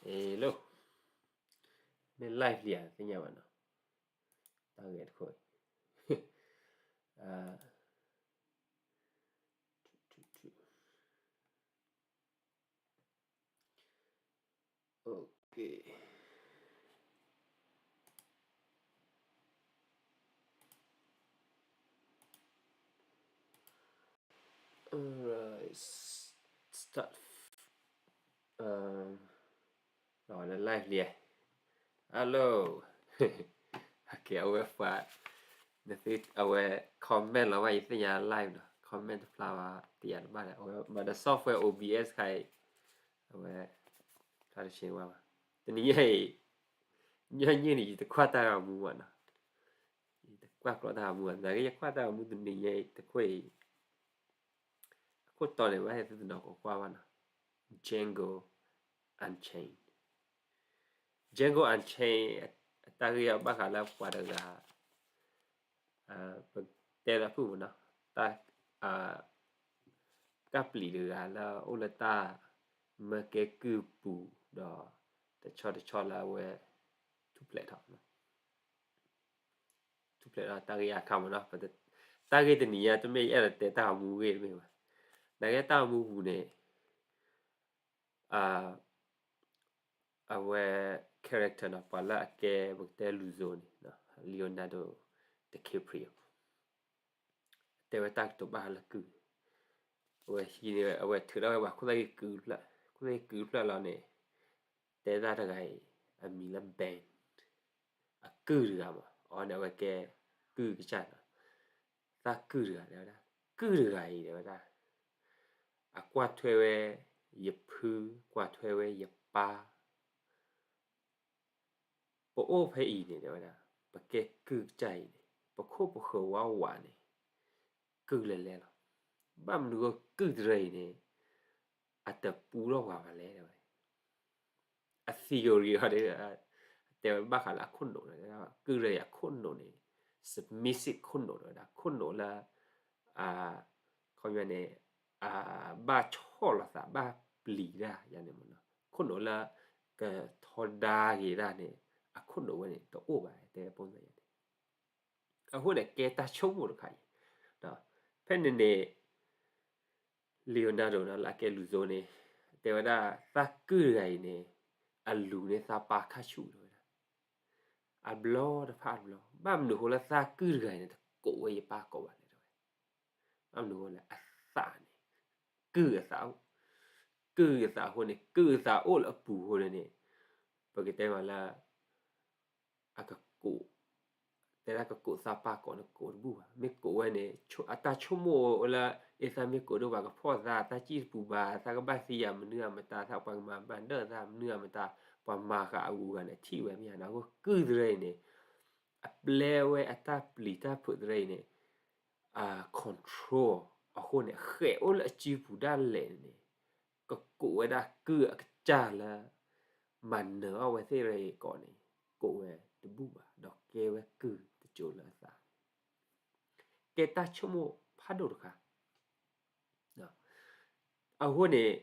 Hello, မ့ၢ် live လံဧါသ့ၣ်ညါဘၣ်နီၤ, တၢ်ဂဲၤတခိၣ်အံၤ Okay. Alright, start. လၢ live လံ. Hello. အဝဲပှၤ နသုအဝဲ comment လီၤဘၣ် ယသ့ၣ်ညါ live နီၤ, comment တဖျါဘၣ် တယာ်တဘၣ်ဒီး အဝဲမၤဒီး software O B S ခါအံၤ အဝဲ ဖျါတဆှံဝါဘၣ်. တနံၤညါအံၤ ညီနုၢ်န့ၣ် ယတကွၢ်တၢ်ဂီၤမူဘၣ်နီၤ, ယတကွၢ်ကျီတၢ်ဂီၤမူဘၣ်, နာ်က့ယကွၢ်တၢ်ဂီၤမူတနံၤညါအံၤ တခွဲးအံၤ အခိၣ်တီန့ၣ် ဘၣ်ဟဲသုတနီၤကကွၢ်ဘၣ်နီၤ, Django Unchained. Django Unchained အတၢ်ဂ့ၢ်အဘၣ်ဃးလၢပှၤတဂၤ ပတဲလၢအဖုၣ်မးနီၤ, တၢ် တၢ်ပျံၤတဂၤလၢအိၣ်လၢတၢ် မၢကဲကုၢ်ပူၤဒီး တဆီတဆီလၢအဝဲ ထူၣ်ဖျဲးထီၣ် ထူၣ်ဖျဲးထီၣ်တၢ်ဂ့ၢ်အါခါမးနီၤ, တၢ်ဂ့ၢ်တနံၤညါ တမ့ၢ်ယအဲၣ်ဒိးတဲတၢ်ဂီၤမူဂ့ၢ်တမ့ၢ်ဘၣ်, နာ်က့တၢ်ဂီၤမူပူၤန့ၣ် အဝဲ character နီၤ, ပှၤလၢအကဲ ပကတဲလူၤစိၤန့ၣ် Leonardo DiCaprio တဲဝဲတၢ်ကတိၤဘၣ်ဃးလၢကုၢ်, အဝဲဟံးန့ၢ် အဝဲထုးထီၣ်ဝဲပှၤခိၣ်သၣ်ဂံၢ်ကုၢ်တဖျၢၣ်, ခိၣ်သၣ်ဂံၢ်ကုၢ်တဖျၢၣ်လီၤန့ၣ် တဲတၢ်တဂၤအံၤ အမံၤလၢ Ben, အကုၢ်တဂၤမး, အီၤန့ၣ် အဝဲကဲကုၢ်ကစၢ်နီၤ, သးကုၢ်တဂၤတဲဝဲဒၣ်, ကုၢ်တဂၤအံၤတဲဝဲဒၣ် အကွၢ်ထွဲဝဲယဖု, ကွၢ်ထွဲဝဲယပၢ်, ပအိၣ်ဖဲအံၤန့ၣ် တဲဝဲဒၣ်, ပကဲကုၢ်ကစၢ်အံၤန့ၣ် ပခိၣ်ပဃၢၤဝးဝးန့ၣ် ကုၢ်လဲၤလဲၤလီၤ. ဘၣ်မနုၤအဃိကုၢ်တရၢအံၤန့ၣ် အတပူထီၣ်ပှၤဘၣ်လဲၣ် တဲဝဲ. အ theory အီၤ တဲဝဲဘၣ်ဃးလၢအခိၣ်နူာ်, ကုၢ်တရၢအံၤအခိၣ်နူာ်န့ၣ် submissive ခိၣ်နူာ် တဲဝဲဒၣ်, ခိၣ်နူာ်လၢ ခီပညီန့ၣ် ဘၣ်ဆီၣ်လီၤသး ဘၣ်ပျံၤတၢ်ယၤန့ၣ်မးနီၤ, ခိၣ်နူာ်လၢ ကထီဒါက့ၤတၢ်န့ၣ် အခိၣ်နူာ်ဝဲန့ၣ် တအိၣ်ဘၣ် တဲဝဲ ပိၢ်သယၤန့ၣ်. အဃိန့ၣ် ကဲတၢ်ဆိကမိၣ်တခါအံၤ, ဖဲန့ၣ်န့ၣ် Leonardo နီၤ လၢအကဲလူၤစိၤန့ၣ် တဲဝဲဒၣ် သးကုၢ်တဂၤအံၤန့ၣ် အလူၤန့ၢ်သးပၢ်ခါဆူၣ် တဲဝဲဒၣ်, အဘျီတဖၣ်အဘျီ, ဘၣ်မနုၤအဃိလၢသးကုၢ်တဂၤအံၤန့ၣ် တကိးဝဲယပၢ်ကိးဘၣ်လဲၣ် တဲဝဲ. ဘၣ်မနုၤအဃိလဲၣ် အသးန့ၣ် ကုၢ်အသးအိၣ်, ကုၢ်အသးအဃိန့ၣ် ကုၢ်အသးအိၣ်လၢအပူၤအဃိန့ၣ်န့ၣ် ပကတဲမးလၢ အကကိး, တဲဒၣ်ကကိးသးပၢ်ကိးန့ၣ် ကိးတဘူၣ်ဘၣ်, မ့ၢ်ကိးဝဲန့ၣ် အတၢ်ဆိကမိၣ်လၢ အ့ သးမ့ၢ်ကိးဒိၣ်ပှၤကဖီၣ်သး, သးစံၣ်တပူၤဘၣ်, သးကဘၣ်သံယၤမနုၤအမတၤ, သးပှၤကမၤဘၣ်ဒၢၣ်သးမနုၤအမတၤ, ပှၤမၤဃာ်အဂုၤအဂၤန့ၣ် ထံၣ်ဝဲမ့ၢ်ဧါနီၤ. အဃိကုၢ်တရၢအံၤန့ၣ် အပျဲဝဲအတၢ်ပျံၤတၢ်ဖုးတရၢအံၤန့ၣ် control အဃိန့ၣ် ဃဲးအိၣ်လၢအစုပူၤဒၣ်လဲာ်န့ၣ် ကကိးဝဲဒၣ်ကုၢ်အကစၢ်လၢ မၤနၢၤအီၣ်ဝဲသ့ၣ်တရၢအံၤကိးန့ၣ် ကိးဝဲတဘူၣ်ဘၣ် ဒီးကဲဝဲကုၢ်တစိၤလၢအသးန့ၣ် ကဲတၢ်ဆိကမိၣ်ဖးဒိၣ်တခါ. အဃိန့ၣ်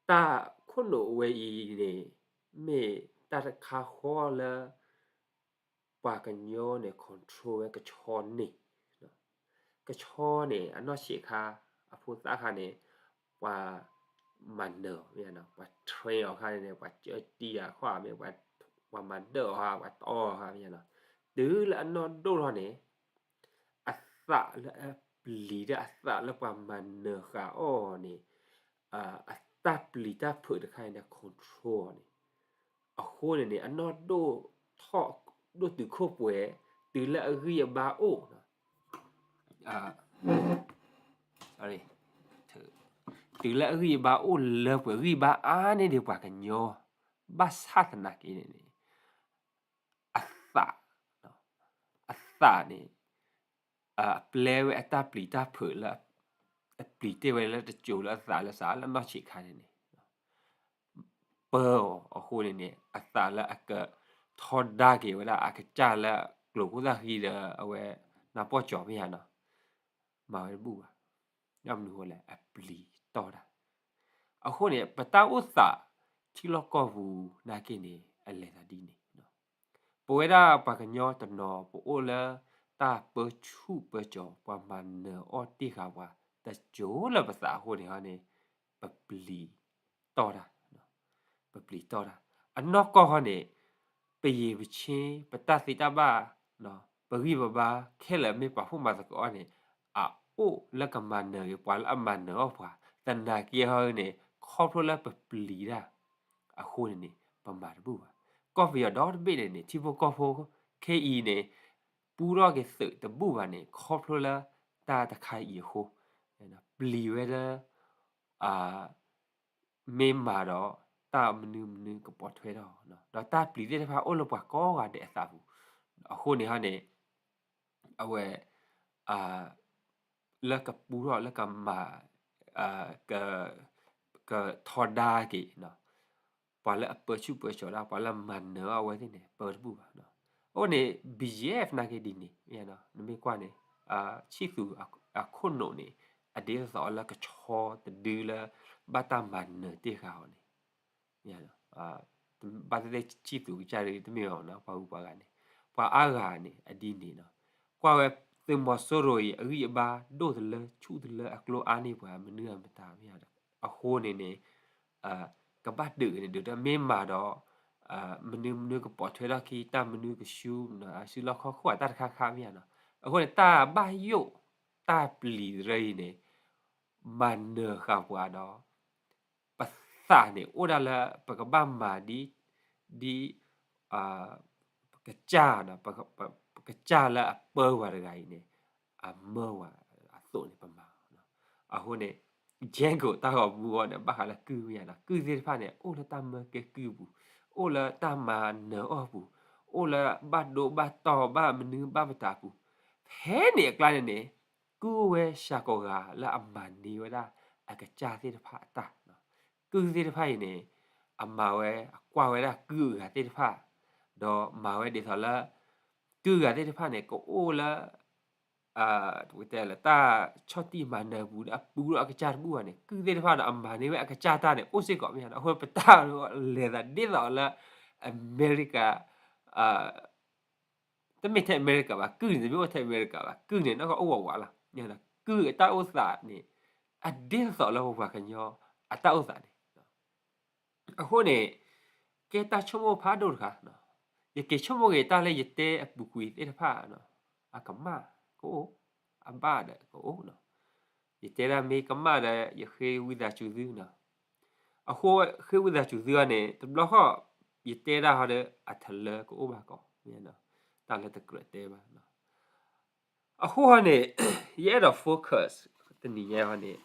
တၢ်ခိၣ်နူာ်ဝဲအံၤန့ၣ် မ့ၢ်တၢ်တခါဃီလၢ ပှၤကညီန့ၣ် control ဝဲကဆီန့ၣ်, ကဆီန့ၣ် အနီၢ်ဆံးခါ အဖိသၣ်ခါန့ၣ် ပှၤမၤနၢၤအီၤမ့ၢ်ဧါနီၤ, ပှၤ train အီၤခါန့ၣ် ပှၤကၢတံၢ်အီၤခီမ့ၢ် ပှၤမၤဒၢၣ်အီၤဧါ ပှၤတီၢ်အီၤဧါမ့ၢ်ဧါနီၤ, တုၤလၢအနီၢ်ဒိၣ်ထီၣ်န့ၣ် အသးလၢအပျံၤတၢ် အသးလၢပှၤမၤနၢၤဃာ်အီၤန့ၣ် အတၢ်ပျံၤတၢ်ဖုးတခါအံၤန့ၣ် control အီၤန့ၣ်, အဃိန့ၣ်န့ၣ် အနီၢ်ဒိၣ်ထီၣ် ဒိၣ်တုာ်ခိၣ်ပှဲၤ တုၤလၢအဂံၢ်အဘါအိၣ် တုၤလၢအဂံၢ်အဘါအိၣ်လၢပှဲၤ ဂံၢ်ဘါအါန့ၢ်ဒံးပှၤကညီ ဘၣ်ဆၣ်သနာ်က့န့ၣ်န့ၣ် အသး အသးန့ၣ် အပျဲဝဲအတၢ်ပျံၤတၢ်ဖုးလၢ အပျံၤတ့ၢ်ဝဲလၢတစိၤလၢအသးလၢစးလၢနီၢ်ဆံးခါန့ၣ်န့ၣ် ပၢအီၤအဃိန့ၣ်န့ၣ် အသးလၢအကထီဒါက့ၤဝဲဒၣ်အကစၢ်လၢကျိၤဖိသၣ်ဃံဒီးအဝဲ နၢ်ပီၢ်ကၠီၤမ့ၢ်ဧါနီၤ, မၤဝဲတဘူၣ်ဘၣ်. ဘၣ်မနုၤအဃိလဲၣ်, အပျံၤတီၢ်တၢ်. အဃိန့ၣ် ပတၢ်အိၣ်သးထံလီၢ်ကီၢ်ပူၤနာ်က့န့ၣ် အလဲၤသးဒ်န့ၣ် ပဝဲဒၣ်ပှၤကညီတနီၤ ပအိၣ်လၢတၢ်ပၢဆူၣ်ပၢစိး ပှၤမၤနၢၤအီၣ်တ့ၢ်ဃာ်ပှၤ တစိၤလၢပသးအဃိန့ၣ်န့ၣ် ပပျံၤတီၢ်တၢ်, ပပျံၤတီၢ်တၢ်. အနီၢ်ကီၢ်ဃီန့ၣ် ပယံာ်ပဆ့ ပတၢ်သ့တၢ်ဘၣ် ပဂံၢ်ပဘါခဲလၢာ်မ့ၢ်ပာ်ဖှိၣ်မၤသကိးအီၤန့ၣ် အအိၣ်လၢကမၤနၢၤက့ၤပှၤလၢအမၤနၢၤအီၣ်ပှၤ သနာ်က့ဟီန့ၣ် ခီဖျိလၢပပျံၤတၢ်အဃိန့ၣ်န့ၣ် ပမၤတဘူၣ်ဘၣ်. ကီၢ်ပယီၤဒီတဘ့ၣ်န့ၣ်န့ၣ် ထံဖိကီၢ်ဖိခဲအံၤန့ၣ် ပူထီၣ်က့ၤသုးတဘူၣ်ဘၣ်န့ၣ် ခီဖျိလၢတၢ်တခါအံၤအဃိ ပျံၤဝဲလၢ မ့ၢ်မၤဒီး တၢ်မနုၤမနုၤကပိာ်ထွဲထီၣ်, ဒီးတၢ်ပျံၤသ့ၣ်တဖၣ်အိၣ်လၢပှၤကိးဂၤဒဲးအသးပူၤ, အဃိန့ၣ်ဟီန့ၣ် အဝဲ လၢကပူထီၣ်လၢကမၤ ကထီဒါက့ၤ ပှၤလၢအပၢဆူၣ်ပၢစိးဒၣ် ပှၤလၢမၤနၢၤအီၣ်အဝဲသ့ၣ်န့ၣ် ပၢတဘူၣ်ဘၣ်. အဃိန့ၣ် ဘီယီၣ်အ့ၣ် နာ်က့ဒ်န့ၣ် နမ့ၢ်ကွၢ်န့ၣ် ဆံၣ်သူးအခိၣ်နူာ်န့ၣ် အဒ်သိးလၢကဆီတဒုလၢ ဘၣ်တၢ်မၤနၢၤတ့ၢ်ဃာ်အီၤန့ၣ် ဘၣ်သ့ၣ်သ့ၣ်ဆံၣ်သူးကစၢ်ဒုတမ့ၢ်အီၤနီၤ ပှၤဂုၤပှၤဂၤန့ၣ် ပှၤအါဂၤန့ၣ် အဒ်န့ၣ်နီၤ. ကွၢ်ဝဲသုးမီၤစိရိၤအံၤ အဂံၢ်အဘါဒိၣ်တလၢ ဆူၣ်တလၢ အကျိအါန့ၢ်ပှၤ မနုၤအမတၤမ့ၢ်ဧါ. အဃိန့ၣ်န့ၣ် ကဘၣ်ဒုးန့ၣ် ဒုးတမ့ၢ်မၤဒီး မနုၤမနုၤကပိာ်ထွဲထီၣ်ခံ တၢ်မနုၤကဆူ အစုလီၢ်ခီၣ်ခိၣ် အတၢ်တခါခါမ့ၢ်ဧါနီၤ. အဃိန့ၣ် တၢ်ဘၣ်ယိၣ် တၢ်ပျံၤတရၢအံၤန့ၣ် မၤနၢၤဃာ်ပှၤဒီး ပသးန့ၣ် အိၣ်ဒၣ်လၢ ပကဘၣ်မၤဒ် ဒ် ပကစၢ် ပကစၢ်လၢအပၢပှၤတဂၤအံၤန့ၣ် အမၢဝဲအသိးန့ၣ် ပမၤ. အဃိန့ၣ် ယဲၢ်ကိးတၢ်ဂီၤမူအံၤန့ၣ် ဘၣ်ဃးလၢကုၢ်မ့ၢ်ဧါနီၤ. ကုၢ်သ့ၣ်တဖၣ်န့ၣ် အိၣ်လၢတၢ်မၢကဲကုၢ်ပူၤ, အိၣ်လၢတၢ်မၤနၢၤအီၣ်ပူၤ, အိၣ်လၢဘၣ်ဒိဘၣ်တီၢ်ဘၣ်မနုၤဘၣ်ပတၢ်ပူၤ, ဖဲန့ၣ်အကျါန့ၣ်န့ၣ် ကုၢ်အိၣ်ဝဲစှၤကိးဂၤလၢအမၤန့ၢ်ဝဲဒၣ် အကစၢ်သ့ၣ်တဖၣ်အတၢ် ကုၢ်သ့ၣ်တဖၣ်အံၤန့ၣ် အမၤဝဲ အကွၢ်ဝဲဒၣ်ကုၢ်အဂၤသ့ၣ်တဖၣ်, ဒီးမၤဝဲဒ်သိးလၢ ကုၢ်အဂၤသ့ၣ်တဖၣ်န့ၣ် ကအိၣ်လၢ တဲလၢ တၢ်ဆီၣ်တံၢ်မၤနၢၤပူၤ အပူၤဒီးအကစၢ်တဘူၣ်ဘၣ်န့ၣ် ကုၢ်သ့ၣ်တဖၣ်ဒီး အမၤန့ၢ်ဝဲအကစၢ်တၢ်န့ၣ် အိၣ်စ့ၢ်ကီးမ့ၢ်ဧါနီၤ. အဃိပတၢ်လဲၤသးဒ်သိးလၢ အမဲရကၤ တမ့ၢ်ထဲအမဲရကၤဘၣ်, ကုၢ်န့ၣ် တမ့ၢ်အိၣ်ထဲအမဲရကၤဘၣ်, ကုၢ်န့ၣ် နီၢ်ကီၢ်အိၣ်ဝးဝးလီၤ. ကုၢ်အတၢ်အိၣ်သးန့ၣ် အဒ်သိးလၢပပှၤကညီအတၢ်အိၣ်သးန့ၣ် အဃိန့ၣ် ကဲတၢ်ဆိကမိၣ်ဖးဒိၣ်တခါ, ယက့ၤဆိကမိၣ်က့ၤတၢ်လၢယတဲအပူၤကွံာ်သ့ၣ်တဖၣ်, အကမၣ်ကအိၣ်, အဘၣ်ဒီးကအိၣ်နီၤ. ယတဲဒၣ်မ့ၢ်ကမၣ်ဒီး ယဃ့ဝံသးစူၤသုနီၤ. အဃိဃ့ဝံသးစူၤသုအီၤန့ၣ် တဘျီဃီ ယတဲဒၣ်ဟီဒီး အထလၢကအိၣ်ဘၣ်ကီး, တၢ်လၢတကြၢးတဲဘၣ်. အဃိဟီန့ၣ် ယအဲၣ်ဒိး focus တနံၤညါဟီန့ၣ်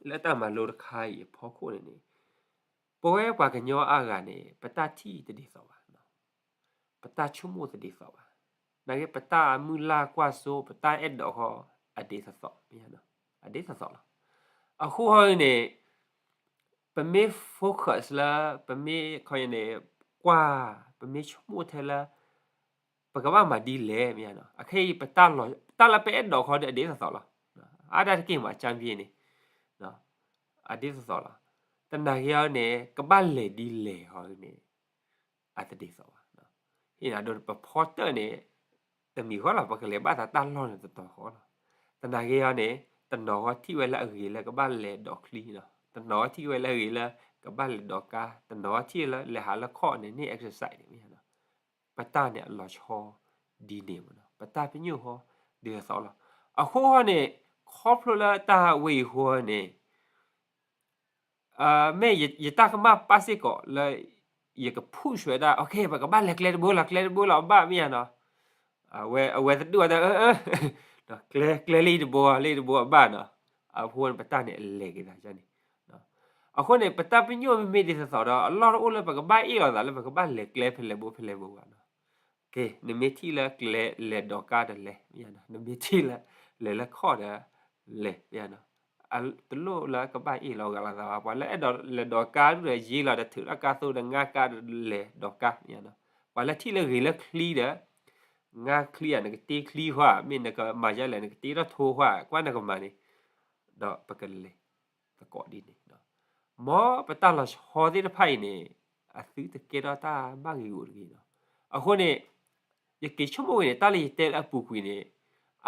လၢတၢ်မၤလိတခါအံၤအဖီခိၣ်န့ၣ်န့ၣ် ပဝဲပှၤကညီအါဂၤန့ၣ် ပတၢ်ထံၣ်တဒ်သိးဘၣ်, ပတၢ်ဆိကမိၣ်တဒ်သိးဘၣ်. နာ်က့ ပတၢ်မုၢ်လၢ်ကွၢ်စိ ပတၢ်အဲၣ်ဒိးဃီ အဒ်သိးသိး, အဒ်သိးသိးလီၤ. အဃိဟီန့ၣ် ပမ့ၢ် focus လၢ ပမ့ၢ်ခီန့ၣ် ကွၢ် ပမ့ၢ်ဆိကမိၣ်ထဲလၢ ပကဘၣ်မၤဒ်လဲၣ်မ့ၢ်ဧါနီၤ. အခဲအံၤ ပတၢ်လၢပအဲၣ်ဒိးဃီဒီး အဒ်သိးသိးလီၤ. အါဒၣ်တက့ၢ်မး ကၠၢ်ပ့ၤန့ၣ် အဒ်သိးသိးလီၤ. တနာ်က့ဟီန့ၣ် ကဘၣ်လဲၤဒ်လဲၣ်ဟီန့ၣ် အတဒ်သိးဘၣ်. ဟ့ၣ်နၤဒိ ပဖီတၢၣ်န့ၣ် တမံၤဃီလီၤ ပကလဲၤဘၣ်သးတၢ်လီၢ်န့ၣ်တတီၤဃီလီၤ. တနာ်က့ဟီန့ၣ် တနီၤဃီထံၣ်ဝဲလၢအဂ့ၤလၢကဘၣ်လဲၤဒိးချံနီၤ, တနီၤဃီထံၣ်ဝဲလၢအဂ့ၤလၢ ကဘၣ်လဲၤဒိးကါ, တနီၤဃီထံၣ်လၢလဲၤဟးလၢခီၣ်န့ၣ် န့ၢ် exercise န့ၣ်မ့ၢ်ဧါနီၤ. ပတၢ်န့ၣ်အလီၤဆီဒ်န့ၣ်မ့ၢ်နီၤ, ပတၢ်ပညိၣ်ဃီဒ်သိးသိးလီၤ. အဃိဟီန့ၣ် ခီဖျိလၢတၢ်ဝဲအံၤဃိန့ၣ် မ့ၢ်ယတၢ်ကမၣ်ပၣ်စ့ၢ်ကီးလၢ ယက push ဝဲဒၣ် okay ပကဘၣ်လဲၤကျဲတဘိလီၤ ကျဲတဘိလီၤ အဘၣ်မ့ၢ်ဧါနီၤ. အဝဲ အဝဲတဒူၣ်အီၤဒၣ် ကျဲ ကျဲလၢယတဘိ လၢယတဘိအဘၣ်နီၤ. အဃိန့ၣ် ပတၢ်န့ၣ်အလဲၤက့ၤသးန့ၣ် အဃိန့ၣ် ပတၢ်ပညိၣ်မ့မ့ၢ်ဒ်သိးသိးဒီး အလီၢ်တအိၣ်လၢပကဘၣ်အ့ၣ်လိာ်သးလၢပကဘၣ်လဲၤကျဲဖဲလဲၣ်ဘိဖဲလဲၣ်ဘိဘၣ်နီၤ. ကဲ နမ့ၢ်ထံၣ်လၢကျဲလဲၤဒိးကါဒီးလဲၤ မ့ၢ်ဧါနီၤ, နမ့ၢ်ထံၣ်လၢလဲၤလၢခီၣ်ဒီးလဲၤ မ့ၢ်ဧါနီၤ. တလိၣ်လၢကဘၣ်အ့ၣ်လိာ်ဂာ်လိာ်သးဘၣ်. ပှၤလၢအဲၣ်ဒိးလဲၤဒိးကါဒၣ်ဒီး ယ့လီၤဒီးထုးထီၣ်ကါသိဒီးငါကါဒီးလဲၤဒိးကါ မ့ၢ်ဧါနီၤ. ပှၤလၢထံၣ်လၢဂ့ၤလၢချံဒီး ငါချံဧါ နကတ့ချံဃီ မ့ၢ်နကမၤယါလဲၣ် နကတ့ထီၣ်ထိဃီ ကွၢ်နကမၤန့ၣ် ဒီးပကလဲၤသကိးဒ်န့ၣ်. မ်ပတၢ်လီၤဆီသ့ၣ်တဖၣ်အံၤန့ၣ် အသုတကဲထီၣ်တၢ်ဘၣ်ဂ့ၤဂီၤတဂ့ၤနီၤ. အဃိန့ၣ် ယက့ၤဆိကမိၣ်ဝဲန့ၣ် တၢ်လၢယတဲလၢအပူၤကွံာ်န့ၣ်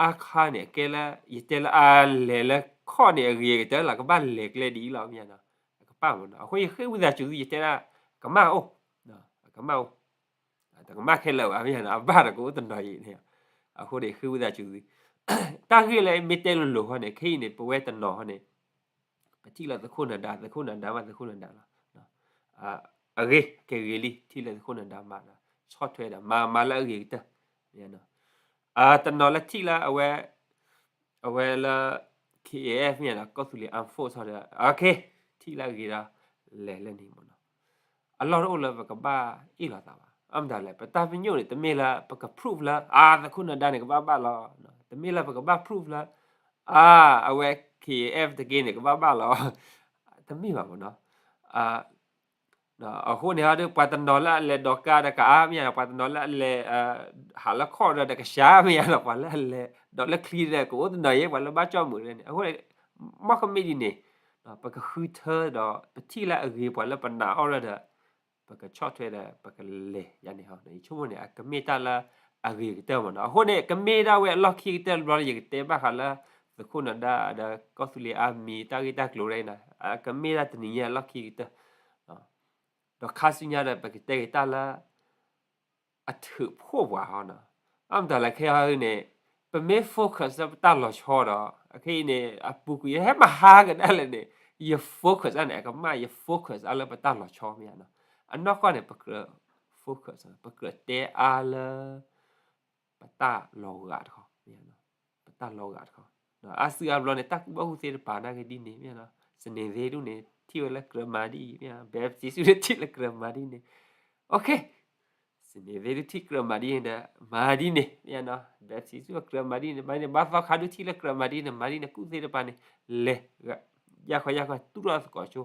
အခါန့ၣ် အကဲလၢ ယတဲလၢအလဲၤလၢခီၣ်န့ၣ် အဂ့ၤကတၢၢ်လီၤ ကဘၣ်လဲၤကျဲဒ်အံၤလီၤ မ့ၢ်နီၤ. အကပၣ်မ့ၢ်နီၤ. အဃိယဃ့ဝံသးစူၤသု ယတဲဒၣ် ကမၣ်အိၣ်, ကမၣ်အိၣ်, တကမၣ်ခဲလၢာ်ဘၣ် မ့ၢ်နီၤ အဘၣ်ဒီးကအိၣ်တနီၤအံၤန့ၣ်. အဃိန့ၣ် ဃ့ဝံသးစူၤသု တၢ်ဂ့ၢ်လၢမ့ၢ်တဲလိၤလိၤဃီန့ၣ် ခဲအံၤန့ၣ် ပဝဲတနီၤဃီန့ၣ် ပထံၣ်လၢသုးခိၣ်နဒါ သုးခိၣ်နဒါမး သုးခိၣ်နဒါလီၤ. အဂ့ၤ ကဂ့ၤလံ ထံၣ်လၢသုးခိၣ်နဒါမးဒီး ဆီၣ်ထွဲဒီး မၤ မၤလၢအဂ့ၤကတၢၢ်. တနီၤလၢထံၣ်လၢအဝဲ အဝဲလၢ K A F မ့ၢ်နီၤ ကီၢ်သူလ့ၤ Armed Force ဒီး ထံၣ်လၢအဂ့ၤဒီး လဲၤလၢန့ၣ်မ့ၢ်နီၤ. အလီၢ်တအိၣ်လၢပကဘၣ်အ့ၣ်လိာ်သးဘၣ်. အမတၤလဲၣ် ပတၢ်ပညိၣ်န့ၣ် တမ့ၢ်လၢပက proof လၢ အါ သုးခိၣ်နဒါန့ၣ် ကဘၣ်ဘၣ်လီၤ. တမ့ၢ်လၢပကဘၣ် proof လၢ အါ အဝဲ K A F တက့ၢ်န့ၣ် ကဘၣ်ဘၣ်လီၤ. တမ့ၢ်ဘၣ်မ့ၢ်နီၤ. အဃိန့ၣ်ဒီး ပှၤတနီၤလၢအလဲၤဒိးကါဒီးကအါ မ့ၢ်ဧါ ပှၤတနီၤလၢအလဲၤ ဟးလၢခီၣ်ဒီးကဆှါ မ့ၢ်ဧါဒီး ပှၤလၢအလဲၤဒိးလၢချံဒီး ကအိၣ်တနီၤယဲ ပှၤလၢဘၣ်ကၠီၣ်မုာ်န့ၣ်. အဃိန့ၣ် မ့ၢ်ကမ့ၢ်ဒ်န့ၣ် ပကဃုထၢဒီး ပထံၣ်လၢအဂ့ၤပှၤလၢပနာ်အီၤဒီး ပကဆီၣ်ထွဲဒီး ပကလဲၤယၤန့ၣ် ယဆိကမိၣ်န့ၣ် အကမ့ၢ်တၢ်လၢအဂ့ၤကတၢၢ်မ့ၢ်နီၤ. အဃိန့ၣ် ကမ့ၢ်ဒၣ်ဝဲအလီၢ်ခံကတၢၢ်တဘျီလၢ ယကတဲဘၣ်ဃးလၢ သုးခိၣ်နဒါဒီး ကီၢ်သူလ့ၤအါမံၤ တၢ်ဂ့ၢ်တၢ်ကျိၤဒ်အံၤန့ၣ် ကမ့ၢ်ဒၣ်တနံၤညါအလီၢ်ခံကတၢၢ် ဒီးခါဆူညါဒီး ပကတဲက့ၤတၢ်လၢ အထုးဖှိၣ်ပှၤဟီနီၤ. အမတၤလဲၣ်ခဲအံၤန့ၣ် ပမ့ၢ် focus လၢပတၢ်လီၤဆီဒီး အခဲအံၤန့ၣ် အပူၤကွံာ် ယဟဲမၤဟါကဒါလဲၣ်န့ၣ် ယ focus အါန့ၣ် အကမၣ် ယ focus အါလၢပတၢ်လီၤဆီမ့ၢ်ဧါနီၤ. အနီၢ်ကီၢ်န့ၣ် ပကြၢး focus ပကြၢးတဲအါလၢ ပတၢ်လီၤဂာ်တခီ ပတၢ်လီၤဂာ်တခီ. အါစုအါဘျီန့ၣ် တၢ်ကူၣ်ဘၣ်ကူၣ်သ့တပၤနာ်က့ဒ်န့ၣ် မ့ၢ်နီၤ. စနေသ့ၣ်ဒူၣ်န့ၣ် ထံၣ်ဝဲလၢကြၢးမၤဒ်အံၤ မ့ၢ် Baptist ဒူၣ်န့ၣ် ထံၣ်လၢကြၢးမၤဒ်န့ၣ် OK စနေသ့ၣ်ဒူၣ်ထံၣ်ကြၢးမၤဒ်န့ၣ်ဒီး မၤဒ်န့ၣ် မ့ၢ်နီၤ. Baptist ဒူၣ်ကြၢးမၤဒ်န့ၣ် မၤဒ်န့ၣ် ဘါသီခါဒူၣ်ထံၣ်လၢကြၢးမၤဒ်န့ၣ် မၤဒ်န့ၣ် ကူၣ်သ့တပၤန့ၣ် လဲၤ ယၢ်ခီယၢ်ခီ တူၢ်ထီၣ်သကိးဆိ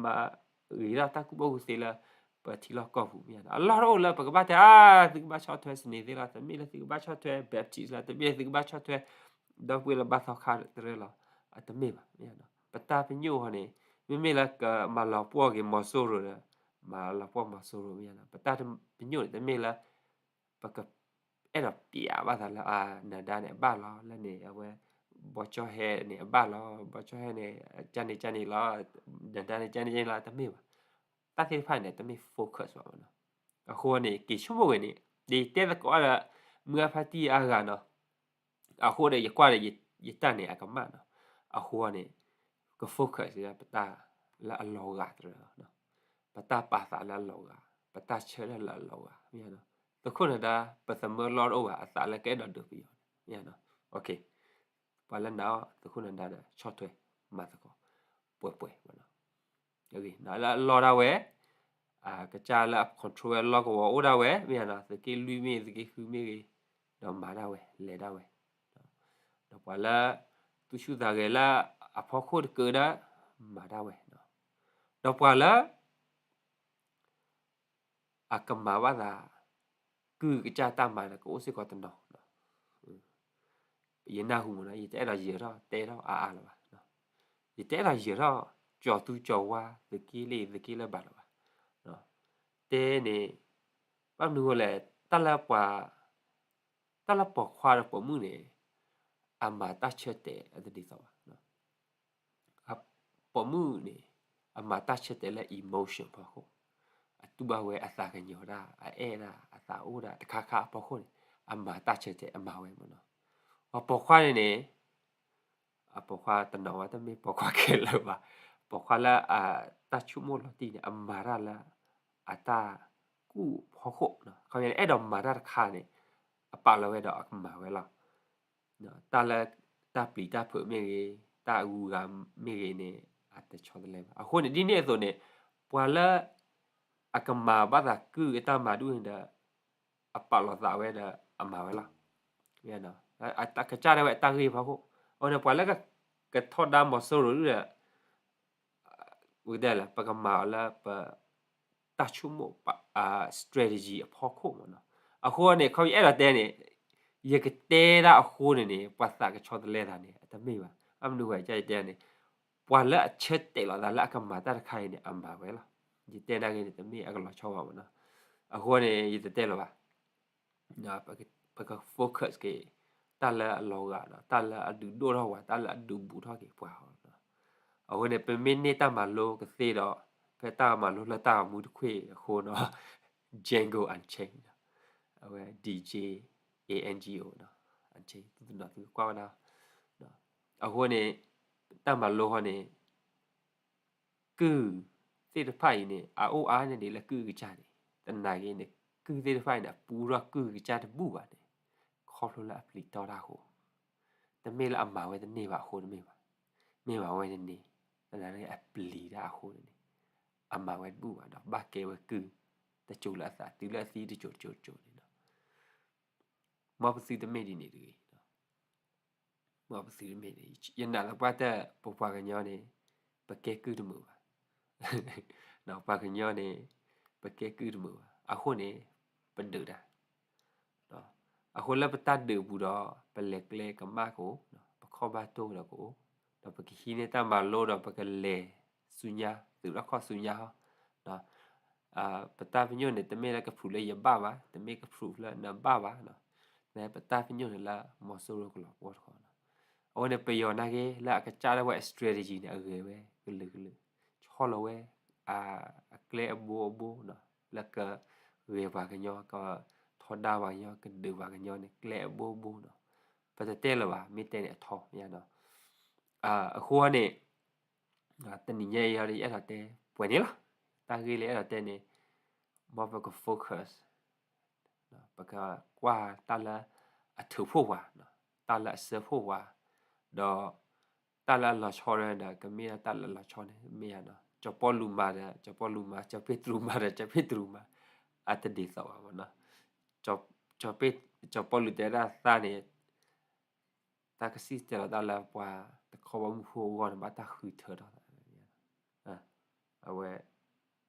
မၤဂ့ၤထီၣ်တၢ်ကူၣ်ဘၣ်ကူၣ်သ့လၢ ပထံလီၢ်ကီၢ်ပူၤ မ့ၢ်နီၤ. အလီၢ်တအိၣ်လၢပကဘၣ်တဲ အါ သုကဘၣ်ဆီၣ်ထွဲစနေသ့ၣ်လီၤ, တမ့ၢ်လၢသုကဘၣ်ဆီၣ်ထွဲ Baptist လီၤ, တမ့ၢ်လၢသုကဘၣ်ဆီၣ်ထွဲ ဒီပုၢ်ဝဲၢ်လၢဘါသီခါတရၢလီၤ, အတမ့ၢ်ဘၣ် မ့ၢ်နီၤ. ပတၢ်ပညိၣ်ဃီန့ၣ် မ့မ့ၢ်လၢကမၤလီၤပှီၢ်က့ၤမီၤစိရိၤဒီး မၤလီၤပှီၢ်မီၤစိရိၤ မ့ၢ်နီၤ. ပတၢ်ပညိၣ်န့ၣ် တမ့ၢ်လၢ ပက အဲၣ်ဒိးပျးဘၣ်သးလၢ အနဒါန့ၣ် အဘၣ်လီၤ, လၢန့ၣ် အဝဲ ဘီကၠီဟဲန့ၣ် အဘၣ်လီၤ, ဘီကၠီဟဲန့ၣ် ကန့ၣ်ကန့ၣ်လီၤ, နဒါန့ၣ် ကန့ၣ်ကန့ၣ်လီၤ, တမ့ၢ်ဘၣ်. တၢ်သ့ၣ်တဖၣ်န့ၣ် တမ့ၢ် focus ဘၣ်မ့ၢ်နီၤ. အဃိန့ၣ် က့ၤဆိကမိၣ်ဝဲန့ၣ် ဒ်တဲသကိးဒီး မုၢ်အါဖါတံၢ်အါဂၤနီၤ. အဃိဒီး ယကွၢ်ဒီး ယတၢ်န့ၣ် အကမၣ်နီၤ. အဃိန့ၣ် က focus ပတၢ်လၢအလီၤဂာ်တရၢလီၤ. ပတၢ်ပာ်သးလၢအလီၤဂာ်, ပတၢ်ဆၢထၢၣ်လၢအလီၤဂာ် မ့ၢ်နီၤ. သုးခိၣ်နဒါ ပသမၢလီၢ်တအိၣ်ဘၣ် အသးလၢကအဲၣ်ဒိးဒုးပယီၤန့ၣ် မ့ၢ်နီၤ. ပှၤလၢနာ်အီၤ သုးခိၣ်နဒါဒီး ဆီၣ်ထွဲ မၤသကိး ပှဲၤပှဲၤ မ့ၢ်နီၤ. လၢအလီၢ်ဒၣ်ဝဲ ကစၢ်လၢအ control ဝဲလီၢ်ကဝီၤအိၣ်ဒၣ်ဝဲ မ့ၢ်နီၤ, သုးက့လွံၢ်မ့ၢ် သုးက့ဃုမ့ၢ်ဂ့ၤ, ဒီးမၤဒၣ်ဝဲ လဲၤဒၣ်ဝဲ. ဒီးပှၤလၢ သူၣ်ဆူၣ်သးဂဲၤလၢအဖီခိၣ်တကၢဒီး မၤဒၣ်ဝဲ. ဒီးပှၤလၢ အကမၤဘၣ်သး ကုၢ်ကစၢ်တၢ်မၤဒီး ကအိၣ်စ့ၢ်ကီးတနီၤ. ယနၢ်ဟူမ့ၢ်နီၤ, ယတအဲၣ်ဒိးယၢၤထီၣ်တဲထီၣ်အါအါလၢၤဘၣ်. ယတအဲၣ်ဒိးယၢၤထီၣ် ကၠီၤသူကၠီၤဝါ သုးက့လၢအံၤ သုးက့လၢဘၣ်လၢၤဘၣ်. တဲန့ၣ် ဘၣ်မနုၤအဃိလဲၣ်, တၢ်လၢပှၤ တၢ်လၢပိာ်ခွါဒီးပိာ်မုၣ်န့ၣ် အမၤတၢ်ဆၢတဲာ်အတဒ်သိးဘၣ်. ပိာ်မုၣ်န့ၣ် အမၤတၢ်ဆၢတဲာ်လၢ emotion ဖီခိၣ်, အတူၢ်ဘၣ်ဝဲအသးကညီၤတၢ် အအဲၣ်တၢ် အသးအိၣ်တၢ်တခါခါအဖီခိၣ်န့ၣ် အမၤတၢ်ဆၢတဲာ်အမၤဝဲမ့ၢ်နီၤ. ပှၤပိာ်ခွါန့ၣ်န့ၣ် အပိာ်ခွါတနီၤဝဲ တမ့ၢ်ပိာ်ခွါခဲလၢာ်ဘၣ်, ပိာ်ခွါလၢအတၢ်ဆိကမိၣ်လီၤတံၢ်န့ၣ် အမၤတၢ်လၢ အတၢ်ကူၣ်ဖီခိၣ်, ခီပညီန့ၣ် အဲၣ်ဒိးမၤတၢ်တခါန့ၣ် အပာ်လီၤဝဲဒီးအကမၤဝဲလီၤ. တၢ်လၢ တၢ်ပျံၤတၢ်ဖုးမ့ၢ်ဂ့ၤ, တၢ်အဂုၤအဂၤမ့ၢ်ဂ့ၤန့ၣ် အတဆီတလဲဘၣ်. အဃိန့ၣ် ဒ်န့ၣ်အသိးန့ၣ် ပှၤလၢ အကမၤဘၣ်သးကုၢ်အတၢ်မၤဒ်န့ၣ်ဒီး အပာ်လီၤသးဝဲဒီးအမၤဝဲလီၤ. ကစၢ်ဒၣ်ဝဲအတၢ်ဂ့ၢ်ဖီခိၣ်, အဃိန့ၣ် ပှၤလၢကထီဒါမီၤစိရိၤဒ်ဒီး ဝဲဒၣ်လၢ ပကမၤအီၤလၢပ တၢ်ဆိကမိၣ် strategy အဖီခိၣ်မ့ၢ်နီၤ. အဃိန့ၣ် ခီယအဲၣ်ဒိးတဲန့ၣ် ယကတဲဒၣ်အဃိန့ၣ်န့ၣ် ပှၤသးကဆီတလဲသးန့ၣ် အတမ့ၢ်ဘၣ်. အမနုၤဝဲ ယတဲန့ၣ်, ပှၤလၢအဆၢတဲာ်လီၤသးလၢအကမၤတၢ်တခါအံၤန့ၣ် အမၤဝဲလီၤ. ယတဲနာ်က့န့ၣ် တမ့ၢ်အကလီၤဆီဘၣ်မ့ၢ်နီၤ. အဃိန့ၣ် ယတတဲလၢၤဘၣ်. ပက focus က့ၤ တၢ်လၢအလီၤဂာ်ဒီး တၢ်လၢအဒုးဒိၣ်ထီၣ်ပှၤ တၢ်လၢအဒုးဘူးထီၣ်က့ၤပှၤအီၤ. အဃိန့ၣ် ပမ့ၢ်န့ၢ်တၢ်မၤလိကသ့ဒီး ဖဲတၢ်မၤလိလၢတၢ်ဂီၤမူတခွံအဃိနီၤ, Django Unchained အဝဲ D J A N G O Unchained သုတနီၤသုကကွၢ်ဝဲဒၣ်. အဃိန့ၣ် တၢ်မၤလိဃီန့ၣ် ကုၢ်သ့ၣ်တဖၣ်အံၤန့ၣ် အအိၣ်အါန့ၢ်ဒံးလၢကုၢ်ကစၢ်န့ၣ်, သနာ်က့န့ၣ် ကုၢ်သ့ၣ်တဖၣ်အံၤန့ၣ် အပူထီၣ်ကုၢ်ကစၢ်တဘူၣ်ဘၣ်န့ၣ် ခီဖျိလၢအပျံၤတီတၢ်အဃိ, တမ့ၢ်လၢအမၤဝဲတန့ၢ်ဘၣ်အဃိတမ့ၢ်ဘၣ်, မ့ၢ်မၤဝဲတန့ၢ် သနာ်က့အပျံၤတၢ်အဃိန့ၣ် အမၤဝဲတဘူၣ်ဘၣ်ဒီး ဘၣ်ကဲဝဲကုၢ်တစိၤလၢအသး တုၤလၢအသံတစိၤတစိၤတစိၤန့ၣ်လီၤ. မ်ပသုတမ့ၢ်ဒ်န့ၣ်တဂ့ၤ. မ်ပသုတမ့ၢ်န့ၣ် ယနာ်သပှၢ်တၢၢ် ပပှၤကညီန့ၣ် ပကဲကုၢ်တမုာ်ဘၣ်. ပှၤကညီန့ၣ် ပကဲကုၢ်တမုာ်ဘၣ်. အဃိန့ၣ် ပဒုးတၢ် အဃိလၢပတၢ်ဒုးအပူၤဒီး ပလဲၤကျဲကမၣ်ကအိၣ်, ပခီၣ်ဘၣ်တိၢ်ဒီးကအိၣ်, ဒီးပကဟံးန့ၢ်တၢ်မၤလိဒီး ပကလဲၤဆူညါ သုးထီၣ်ခီၣ်ဆူညါဟီ. ပတၢ်ပညိၣ်န့ၣ် တမ့ၢ်လၢက prove လၢယဘၣ်ဘၣ်, တမ့ၢ်က prove လၢနဘၣ်ဘၣ်. ပတၢ်ပညိၣ်န့ၣ်လၢ မီၤစိရိၤကလီၤပှီၢ်တခီနီၤ. အဃိန့ၣ် ပယီၤနာ်က့ လၢအကစၢ်ဒၣ်ဝဲအ strategy န့ၣ် အဂဲၤဝဲကလုာ်ကလုာ်, ဆီလီၤဝဲ အကျဲအဘိအဘိနီၤ, လၢကဂဲၤပှၤကညီ, ကထီဒါပှၤကညီ, ကဒုးပှၤကညီန့ၣ် ကျဲအဘိအဘိနီၤ. ပတတဲလၢၤဘၣ်, မ့ၢ်တဲန့ၣ်အထီမ့ၢ်နီၤ. အဃိန့ၣ် တနံၤညါအံၤဒီး ယအဲၣ်ဒိးတဲပှဲၤန့ၣ်လီၤ. တၢ်ဂ့ၢ်လၢအဲၣ်ဒိးတဲန့ၣ် မ်ပက focus ပကကွၢ်တၢ်လၢအထုးဖှိၣ်ပှၤ, တၢ်လၢအစၢဖှိၣ်ပှၤ, ဒီး တၢ်လၢအလီၤဆီဒီး ကမ့ၢ်ဒၣ်တၢ်လၢအလီၤဆီန့ၣ် မ့ၢ်ဧါနီၤ. ကၠီၤပီလူးမၤဒီး ကၠီၤပီလူးမၤ, ကၠီၤပ့းတရူးမၤဒီး ကၠီၤပ့းတရူးမၤ, အတဒ်သိးဘၣ်မ့ၢ်နီၤ. ကၠီၤပီလူးတဲဒၣ်သးန့ၣ် တၢ်ကစံၣ်တဲၤလီၤတၢ်လၢပှၤတခီဘီမုၢ်ဖိအဂီၢ်န့ၣ် ဘၣ်တၢ်ဃုထၢထီၣ်သး အဝဲ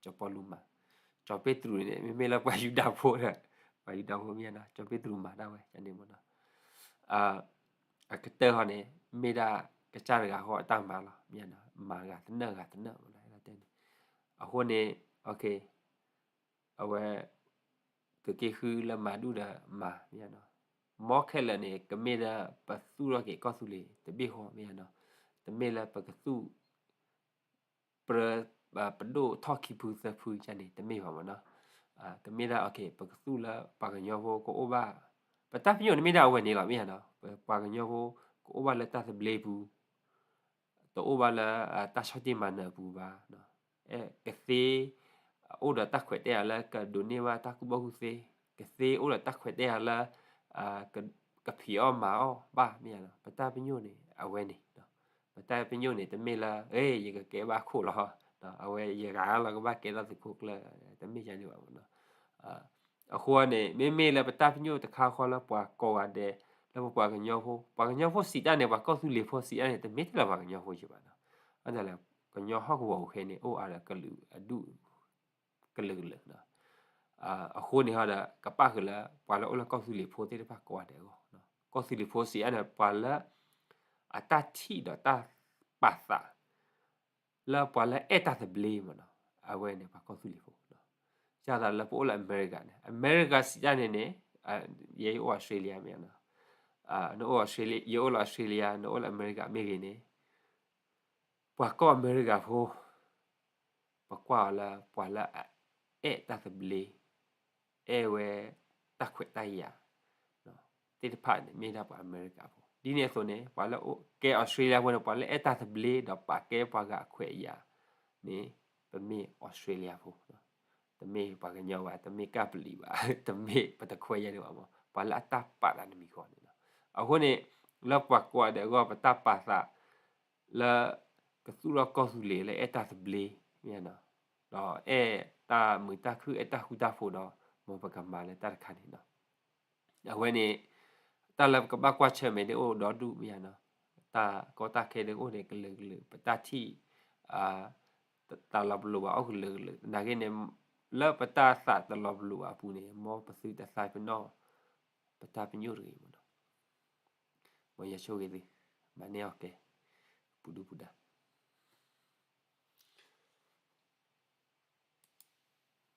ကၠီၤပီလူးမၤ, ကၠီၤပ့းတရူးန့ၣ် မ့မ့ၢ်လၢပှၤယူဒၤဖိဒီး ပှၤယူဒၤဖိမ့ၢ်နီၤ, ကၠီၤပ့းတရူးမၤဒၣ်ဝဲန့ၣ်မ့ၢ်နီၤ. အကတၢၢ်ဃီန့ၣ် မ့ၢ်ဒၣ်ကစၢ်တဂၤဃီအတၢ်မၤလီၤ မ့ၢ်နီၤ, မၤဂၤသနၢၣ်ဂၤသနၢၣ်မ့ၢ်နီၤ တဲန့ၣ်. အဃိန့ၣ် အဝဲ သုးက့ဃုလၢမၤဒူၣ်ဒီးမၤမ့ၢ်နီၤ, မ်ခဲလၢာ်န့ၣ် ကမ့ၢ်လၢပသူၣ်ထီၣ်က့ၤကီၢ်သူလ့ၤတဘ့ၣ်ဃီမ့ၢ်နီၤ, တမ့ၢ်လၢပကသူၣ် ပြၢ ပဒိၣ်ထီၣ်ခံဖုသၢဖုန့ၣ် တမ့ၢ်ဘၣ်မ့ၢ်နီၤ. ကမ့ၢ်ဒၣ် ပကသူၣ်လၢပှၤကညီဖိကအိၣ်ဘၣ်, ပတၢ်ပညိၣ်န့ၣ်မ့ၢ်ဒၣ်အဝဲန့ၣ်လီၤမ့ၢ်နီၤ, ပှၤကညီဖိကအိၣ်ဘၣ်လၢတၢ်သဘျ့ပူၤ တအိၣ်ဘၣ်လၢ တၢ်ဆီၣ်တံၢ်မၤနၢၤအပူၤဘၣ်, ကသ့ အိၣ်ဒီးတၢ်ခွဲးတၢ်ယာ်လၢကဒိးန့ၢ်ဘၣ်တၢ်ကူၣ်ဘၣ်ကူၣ်သ့, ကသ့အိၣ်ဒီးတၢ်ခွဲးတၢ်ယာ်လၢ ကဖံးအီၣ်မၤအီၣ်ဘၣ်မ့ၢ်နီၤ, ပတၢ်ပညိၣ်န့ၣ် အဝဲန့ၣ်, ပတၢ်ပညိၣ်န့ၣ် တမ့ၢ်လၢ ယကကဲဘၣ်ခိၣ်လီၤ, အဝဲယဂၤလီၤကဘၣ်ကဲထီၣ်သုးခိၣ်ကျၢၢ်, တမ့ၢ်ယၤန့ၣ်ဘၣ်မ့ၢ်နီၤ. အဃိန့ၣ် မ့မ့ၢ်လၢပတၢ်ပညိၣ်တခါဃီလၢပှၤကိးဂၤဒဲး လၢပပှၤကညီဖိ, ပှၤကညီဖိစံးတၢ်န့ၣ် ပှၤကီၢ်သူလ့ၤဖိစံးတၢ်န့ၣ် တမ့ၢ်ထဲလၢပှၤကညီဖိယဘၣ်နီၤ, အဒၣ်လဲာ် ကညီဟီၣ်ကဝီၤအိၣ်ခဲန့ၣ် အိၣ်အါဒီးကလုာ်အဒူၣ် ကလုာ်ကလုာ်နီၤ. အဃိန့ၣ်ဟီဒီး ကပၣ်ဃုာ်လၢ ပှၤလၢအိၣ်လၢကီၢ်သူလ့ၤဖိသ့ၣ်တဖၣ်ကိးဂၤဒဲးအဂီၢ်, ကီၢ်သူလ့ၤဖိစံးတၢ်န့ၣ် ပှၤလၢ အတၢ်ထံၣ်ဒီးတၢ်ပာ်သး လၢပှၤလၢအဲၣ်တၢ်သဘျ့မ့ၢ်နီၤ, အဝဲန့ၣ် ပှၤကီၢ်သူလ့ၤဖိ, ဒ်သိးလၢပအိၣ်လၢအမဲရကၤန့ၣ် အမဲရကၤစံးတၢ်န့ၣ်န့ၣ်, ယအိၣ်အီစထြ့လယါမ့ၢ်နီၤ, နအိၣ်အီစထြ့လယါ ယအိၣ်လၢအီစထြ့လယါ နအိၣ်လၢအမဲရကၤမ့ၢ်ဂ့ၤန့ၣ် ပှၤကီၢ်အမဲရကၤဖိ ပကွၢ်အီၤလၢပှၤလၢအအဲၣ်တၢ်သဘျ့, အဲၣ်ဝဲတၢ်ခွဲးတၢ်ယာ် သ့ၣ်တဖၣ်န့ၣ် မ့ၢ်ဒၣ်ပှၤအမဲရကၤဖိ, ဒ်န့ၣ်အသိးန့ၣ် ပှၤလၢကဲအီစထြ့လယါဖိန့ၣ် ပှၤလၢအဲၣ်တၢ်သဘျ့ဒီးပာ်ကဲပှၤဂၤအခွဲးအယာ်န့ၣ် ပမ့ၢ်အီစထြ့လယါဖိ, တမ့ၢ်ပှၤကညီဘၣ်, တမ့ၢ်ကပလံၤဘၣ်, တမ့ၢ်ပတခွဲးယာ်န့ၣ်ဘၣ်မ့ၢ် ပှၤလၢအတၢ်ပာ်သးတမံၤဃီန့ၣ်လီၤ. အဃိန့ၣ် လၢပှၤကိးဂၤဒဲးအဂီၢ် ပတၢ်ပာ်သး လၢကသူၣ်ထီၣ်ကီၢ်သူလ့ၤလၢအဲၣ်တၢ်သဘျ့မ့ၢ်နီၤ, ဒီးအဲၣ်တၢ်မုာ်တၢ်ခုၣ် အဲၣ်တၢ်ဃူတၢ်ဖိးဒီး မ်ပကမၤလၢတၢ်တခါန့ၣ်လီၤ. အဝဲန့ၣ် တၢ်လၢပကဘၣ်ကွၢ်ဆၢၣ်မဲာ်ဒ်အိၣ်ဒီဒူၣ်မ့ၢ်နီၤ, တၢ်ကီတၢ်ခဲဒ်အိၣ်န့ၣ် ကလုာ်ကလုာ် ပတၢ်ထံၣ် တၢ်လီၤပလိာ်ဘၣ်အိၣ်ကလုာ်ကလုာ်, သနာ်က့န့ၣ် လၢပတၢ်သးတလီၤပလိာ်ဘၣ်အပူၤန့ၣ် မ်ပသုတသးပ့ၤနီၣ် ပတၢ်ပညိၣ်တဂ့ၤမ့ၢ်နီၤ. မ်ယဆိၣ်ဂ့ၤသု, မၤန့ၢ်အီၤကဲ. ပူၤဒုပူၤဒါ